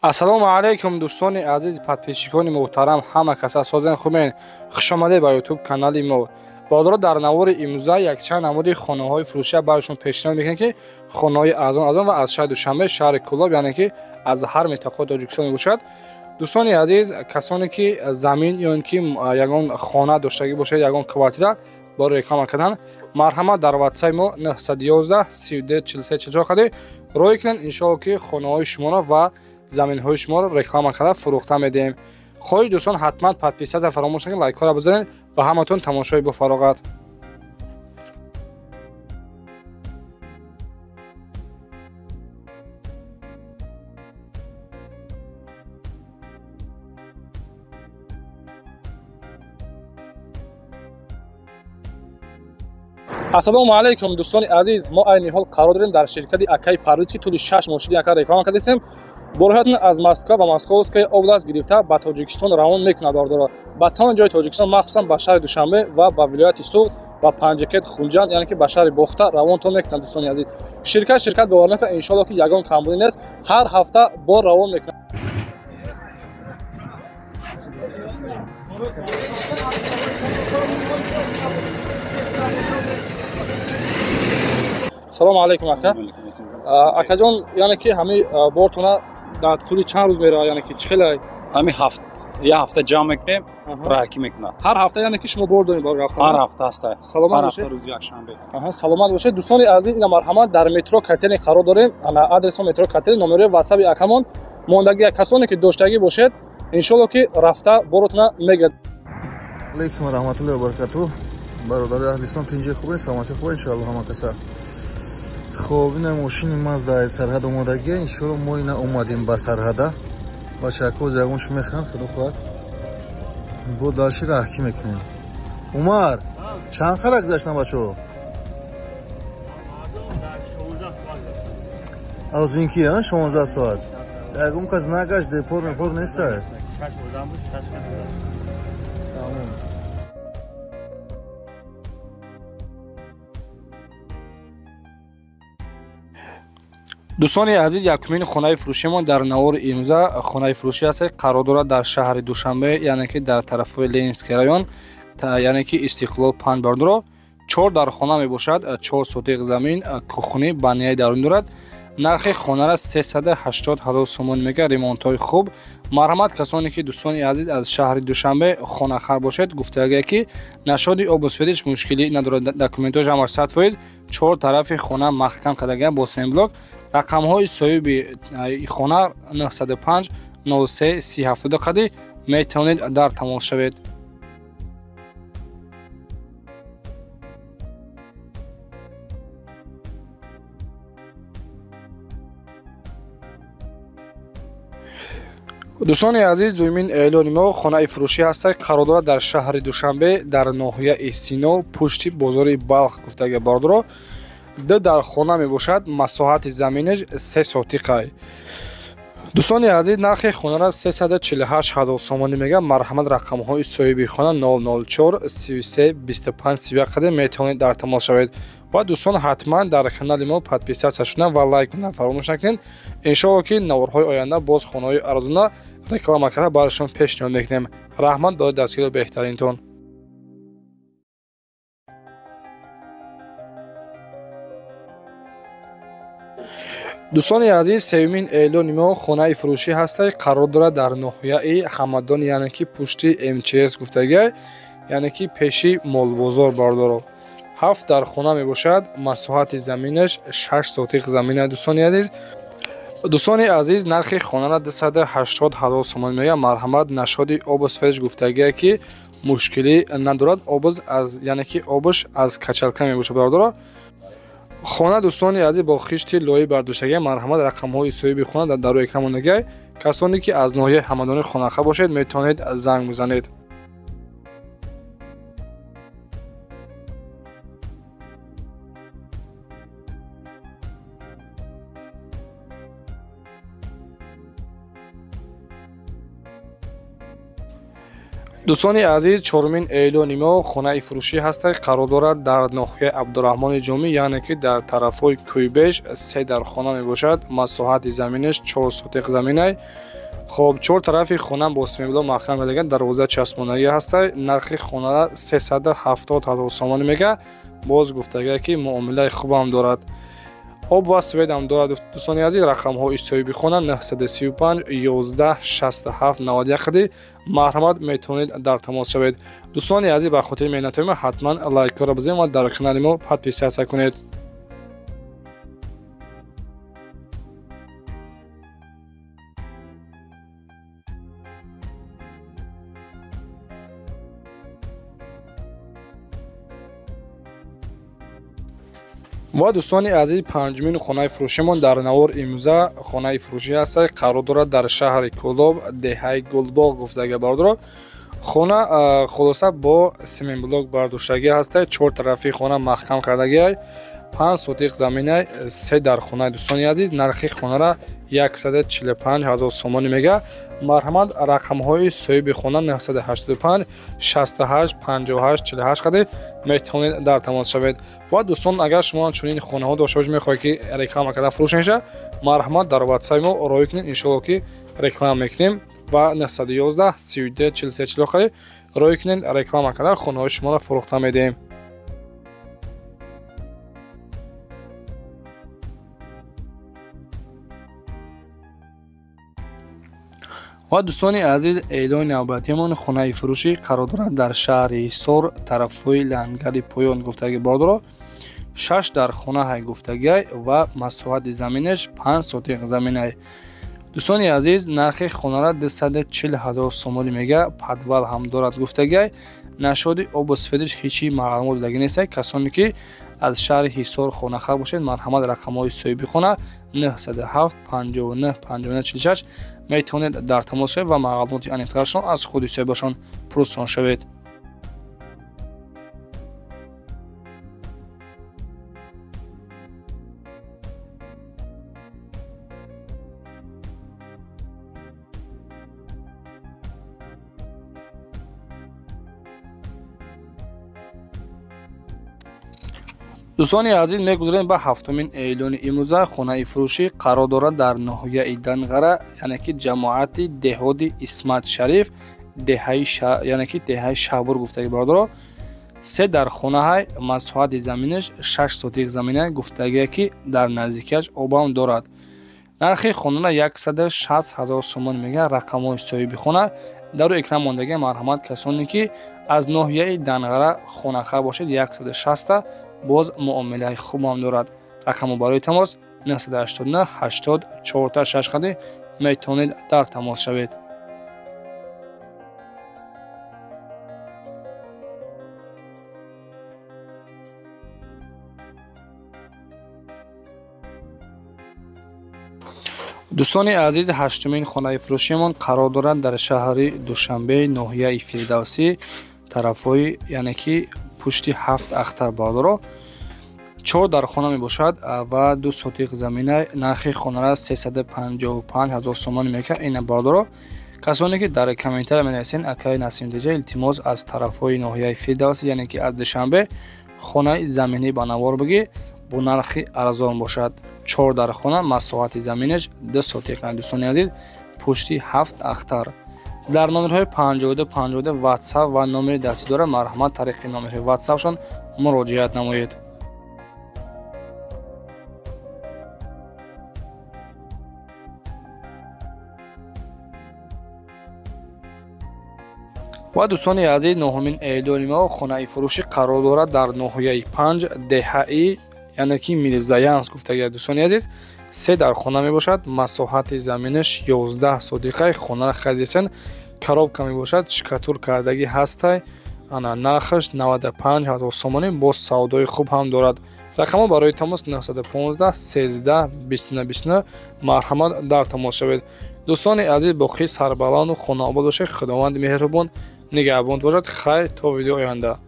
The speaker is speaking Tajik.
Ассалому алайкум дӯстони азиз, подписчикони муҳтарам, ҳама каса созен хубен. Хушомадед ба YouTube канали мо. Бародаро, дар навори имрӯза якчанд намуди хонаҳои фурӯшия барашон пешниҳод мекунем, ки хонаҳои арзон ва аз шаҳри Душанбе, шаҳри Кӯлоб, яъне ки аз ҳар минтақаи Тоҷикистон мебошад. Дӯстони азиз, касоне ки замин ё ин ки ягон хона доштагӣ бошад, ягон квартира барои реклама кардан, марҳамат дар WhatsApp мо 911 32 43 44 қади рой кунед. Иншоалло ки хонаҳои шуморо ва заминҳои шуморо реклама карда фурӯхта медиҳем. Хоҳиш дӯстон, ҳатман подписаться фаромӯш накунед, лайкҳоро бизанед ва ҳаматон тамошои бофароғат. Ассалому алайкум дӯстони азиз, мо айни ҳол қарор дорем дар ширкати Акай Парвиз, ки тӯли 6 моҳ шуд ака реклама кардесем. Борҳоятон аз Москва ва Московская область гирифта ба Тоҷикистон равон мекунад. Бародаро, ба тамоми ҷои Тоҷикистон, махсусан ба шаҳри Душанбе ва ба вилояти Суғд, ба Панҷакент, Хунҷанд, яъне ки ба шаҳри Бохта равонтон мекунад. Дӯстони азиз, ширкат бовар мекунад, иншоалло ки ягон камбудӣ нест, ҳар ҳафта бор равон мекунад. Салому алайкум ака. Акаҷон, яъне ки ҳамаи бортона дар тӯли чанд рӯз меравад, яъне ки чӣ хеле? Ҳамин як ҳафта ҷамъ мекунем, раҳакӣ мекунад. Ҳар ҳафта, яъне ки шумо бор доред барои рафтан? Ҳар ҳафта ҳаста. Саломат бошед. Ҳар ҳафта рӯзи якшанбе. Аҳа, саломат бошед. Дӯстони азиз, ина марҳамат, дар метро Котелни қарор дорем. Ана адреси метро Котелни, номерои WhatsApp акамон мондагӣ. Касоне ки доштагӣ бошед, иншоалло ки рафта боротона мегирад. Алайкум ва раҳматуллоҳи ва баракатуҳ. Бародари аҳли ислом, тинҷи хубе, саломатӣ хубе, иншоалло ҳама каса. Хоб, ина мошини маз дар сарҳад омодагия, иншоалло мо ина омадем ба сарҳада. Бачаҳако ягон шу мехӯранд, худо хоҳад. Бо дарши раҳкӣ мекунем. Умар, чанд қара гузаштан бачаҳо? Аз ин ки, 16 соат. Ягон кас нагашт, депор мепор неста. Тамом. Дӯстони азиз, якумин хонаи фурӯшимон дар навори имрӯза хонаи фурӯшӣ аст, қарор дорад дар шаҳри Душанбе, яъне ки дар тарафҳои Ленинский район, яъне ки Истиқлол 5 бародаро. 4 дар хона мебошад, 4 сотиқ замин, кухни, баняи дарун дорад. Нархи хонара 380 ҳазор сомон мега, ремонтҳои хуб. Марҳамат, касоне ки дӯстони азиз аз шаҳри Душанбе хонахар бошед, гуфтагие ки нашоди обусфедиш мушкилӣ надорад, документҳояш ҳамаш 100%, 4 тарафи хона маҳкам кардагия бо семблок. Рақамҳои соҳиби хона 905 03 37 қади метавонед дар тамос шавед. Дӯстони азиз, дуюмин эълони мо хонаи фурӯшӣ ҳаст, қарор дорад дар шаҳри Душанбе, дар ноҳияи Сино, пушти бозори Балх гуфтага бародаро. 2 дар хона мебошад, масоҳати заминаш 3 сотиқай. Дӯстони азиз, нархи хонара 348 ҳазор сомонӣ мега. Марҳамат, рақамҳои соҳиби хона 004 33 25 31 қади метавонед дар тамос шавед. Ва дӯстон, ҳатман дар канали мо подписаться шудан ва лайк кундан фаромӯш накунед. Иншоалло ки наворҳои оянда боз хонаҳои арзона реклама карда барашон пешниҳод мекунем. Раҳмат барои дастгирии беҳтаринтон. Дӯстони азиз, сеюмин эълони мо хонаи фурӯшӣ ҳаст, қарор дорад дар ноҳияи Ҳамадон, яъне ки пушти МЧС гуфтагия, яъне ки пеши молбозор бародаро. 7 дар хона мебошад, масоҳати заминаш 6 сотиқ замина. Дӯстони азиз, дӯстони азиз, нархи хонара 280 ҳазор сомон мега. Марҳамат, нашоди обусфедиш гуфтагия ки мушкилӣ надорад, обуз аз, яъне ки обуш аз качалка мебошад бародаро. Хона дӯстони азиз бо хишти лоӣ бардоштагия. Марҳамат, рақамҳои соҳиби хона дар дарои экран мондагия. Касоне ки аз ноҳияи Ҳамадони хонаха бошед, метавонед занг бизанед. Дӯстони азиз, чорумин эълони мо хонаи фурӯшӣ ҳастад, қарор дорад дар ноҳияи Абдураҳмони Ҷомӣ, яъне ки дар тарафҳои Кӯйбеш, се дар хона мебошад. Масоҳати заминаш 4 сотиқ заминай. Хоб, чор тарафи хона бо семблок маҳкам кардаган, дарвоза часпонагӣ ҳастад. Нархи хонара 370 ҳазор сомонӣ мега. Боз гуфтага ки муомилаи хубам дорад, об ва свет ҳам дорад. Дӯстони азиз, рақамҳои соҳиби хона 935 11 67 91, марҳамат, метавонед дар тамос шавед. Дӯстони азиз, ба хотири меҳнатҳои мо ҳатман лайкҳоро бизанед ва дар канали мо подписаться кунед. Ва дӯстони азиз, панҷумин хонаи фурӯшимон дар навор имрӯза хонаи фурӯшӣ ҳастад, қарор дорад дар шаҳри Кӯлоб, деҳаи Гулбоғ гуфтага бародаро. Хона хулоса бо семенблок бардоштагӣ ҳастад, чор тарафи хона маҳкам кардагиай, 5 сотиқ заминай, се дар хонаи. Дӯстони азиз, нархи хонара 145 ҳазор сомонӣ мега. Марҳамат, рақамҳои соҳиби хона 985 68 58 48 қади метавонед дар тамос шавед. Ва дӯстон, агар шумо чунин хонаҳо дошта бошед, мехоҳед ки реклама карда фурӯш меша, марҳамат, дар ватсапи мо роҳӣ кунед, иншоалло ки реклама мекунем. Ва 911 32 43 40 қади роҳӣ кунед, реклама карда хонаҳои шуморо фурӯхта медиҳем. Ва дӯстони азиз, эълони навбатиамон хонаи фурӯшӣ қарор дорад дар шаҳри Ҳисор, тарафҳои Лангари Поён гуфтаги бародаро. 6 дар хонаҳай гуфтагиай ва масоҳати заминаш 5 сотиқ заминай. Дӯстони азиз, нархи хонара 240 ҳазор сомонӣ мега, подвал ҳам дорад гуфтагиай. Нашоди обу светиш ҳечи маълумот додагӣ нестад. Касоне ки аз шаҳри Ҳисор хонахар бошед, марҳамат, рақамҳои соҳиби хона 907 59 59 46 метавонед дар тамос шавед ва маълумоти аниқтарашон аз худи соҳибашон пурсон шавед. Дӯстони азиз, мегузарем ба ҳафтумин эълони имрӯза. Хонаи фурӯшӣ қарор дорад дар ноҳияи Данғара, яъне ки ҷамоати деҳоти Исмат Шариф, яъне ки деҳаи Шаҳбур гуфтаги бародаро. Се дар хонаҳай, масоҳати заминаш 6 сотиқ заминай, гуфтагие ки дар наздикиаш обам дорад. Нархи хонара 160 ҳазор сомонӣ мега. Рақамҳои соҳиби хона дар рӯи экран мондагӣ. Марҳамат, касоне ки аз ноҳияи Данғара хонахар бошед, 160 боз муомилаи хубам дорад. Рақамҳо барои тамос 989 80 4 6 қади метавонед дар тамос шавед. Дӯстони азиз, ҳаштумин хонаи фурӯшиамон қарор дорад дар шаҳри Душанбе, ноҳияи Фирдавсӣ, тарафҳои яъне ки пушти 7 ахтар бародаро. 4 дар хона мебошад ва 2 сотиқ замина. Нархи хонара 355 ҳазор сомонӣ мека. Ина бародаро, касоне ки дар комментария менависен, акаи Насим Диҷа, илтимос, аз тарафҳои ноҳияи Фирдавсӣ, яъне ки аз Душанбе хонаи заминӣ ба навор бигӣ, бо нархи арзон бошад. 4 дар хона, масоҳати заминаш 2 сотиқ. Дӯстони азиз, пушти 7 ахтар. Дар номерҳои 52 52 WhatsApp ва номери дастӣ дорад. Марҳамат, тариқи номерҳои WhatsApp-шон муроҷиат намоед. Ва дӯстони азиз, нӯҳумин эълони мо хонаи фурӯшӣ қарор дорад дар ноҳияи 5, деҳаи яъне ки Мирзаянс гуфтагӣ. Дӯстони азиз, се дар хона мебошад, масоҳати заминаш 11 сотиқай. Хонаро харидесен, коробка мебошад, шкатур кардагӣ ҳастай. Ана нархаш 95 ҳазор сомонӣ, боз савдои хуб ҳам дорад. Рақамҳо барои тамос 915 13 29 29, марҳамат, дар тамос шавед. Дӯстони азиз, боқӣ сарбаланду хонаобод бошед. Худованди меҳрубон нигаҳбон бошад. Хайр, то видео оянда.